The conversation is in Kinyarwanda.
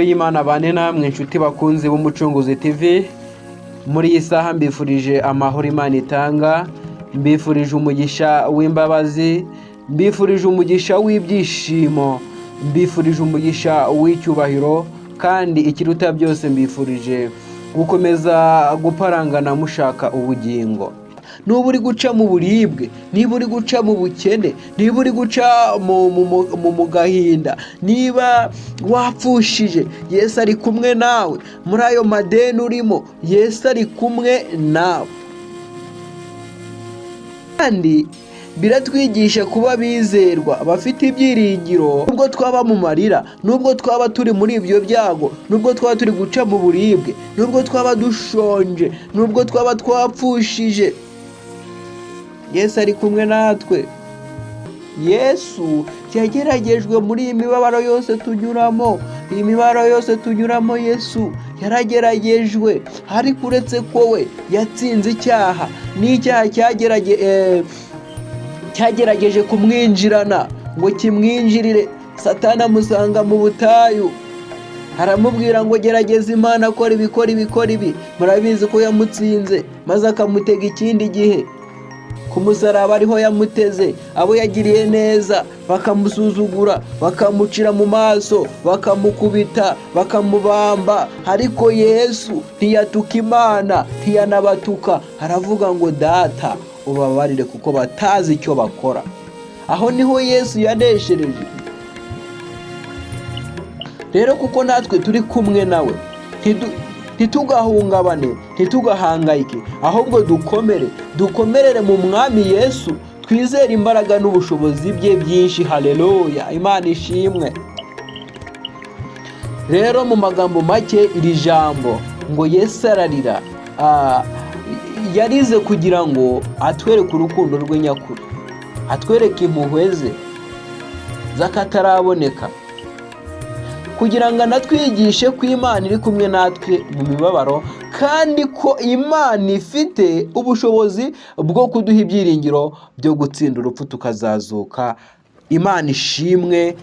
Y'Imana bane namwe, inshuti bakunzi b'Umucunguzi TV. Muri iyi saha mbifurije amahoro Imana itanga, mbifurije umugisha w'imbabazi, mbifurije umugisha w'ibyishimo, mbifurije umugisha w'icyubahiro, kandi ikiruta byose mbifurije gukomeza guparangana mushaka ubugingo. Niba uri guca mu buribwe, niba uri guca mu bukene, niba uri guca mu gahinda, niba wapfushije, Yesu ari kumwe nawe. Muri ayo madeni urimo, Yesu ari kumwe nawe. Kandi biratwigisha kuba bizerwa, bafite ibyiringiro, nubwo twaba mu marira, nubwo twaba turi muri ibyo byago, nubwo twaba turi guca mu buribwe, nubwo twaba dushonje, nubwo twaba twapfushije, Yesu ari kumwe natwe. Yesu yageragejwe muri iyi mibabaro yose tunyuramo. Iyi mibabaro yose tunyuramo, Yesu yarageragejwe, ariko uretse ko we yatsinze icyaha, n'icyaha cyagerageje kumwinjirana ngo kimwinjirire. Satana amusanga mu butayu, aramubwira ngo: "Gerageza Imana, akora ibi, kora ibi, kora ibi." Murabizi ko yamutsinze, maze akamutega ikindi gihe ku musaraba, ariho yamuteze. Abo yagiriye neza bakamusuzugura, bakamucira mu maso, bakamukubita, bakamubamba, ariko Yesu ntiyatuka Imana, ntiyanabatuka. Aravuga ngo: "Data, ubabarire kuko batazi icyo bakora." Aho niho Yesu yaneshereje. Rero kuko natwe turi kumwe nawe, ntitugahungabane, ntitugahangayike, ahubwo dukomere, dukomerere mu Mwami Yesu, twizere imbaraga n'ubushobozi bye byinshi. Haleluya, Imana ishimwe. Rero mu magambo make, iri jambo ngo "Yesu ararira", yarize kugira ngo atwereke urukundo rwe nyakuri, atwereke impuhwe ze z'akataraboneka, kugira ngo anatwigishe ko Imana iri kumwe natwe mu mibabaro, kandi ko Imana ifite ubushobozi bwo kuduha ibyiringiro byo gutsinda urupfu, tukazazuka. Imana ishimwe.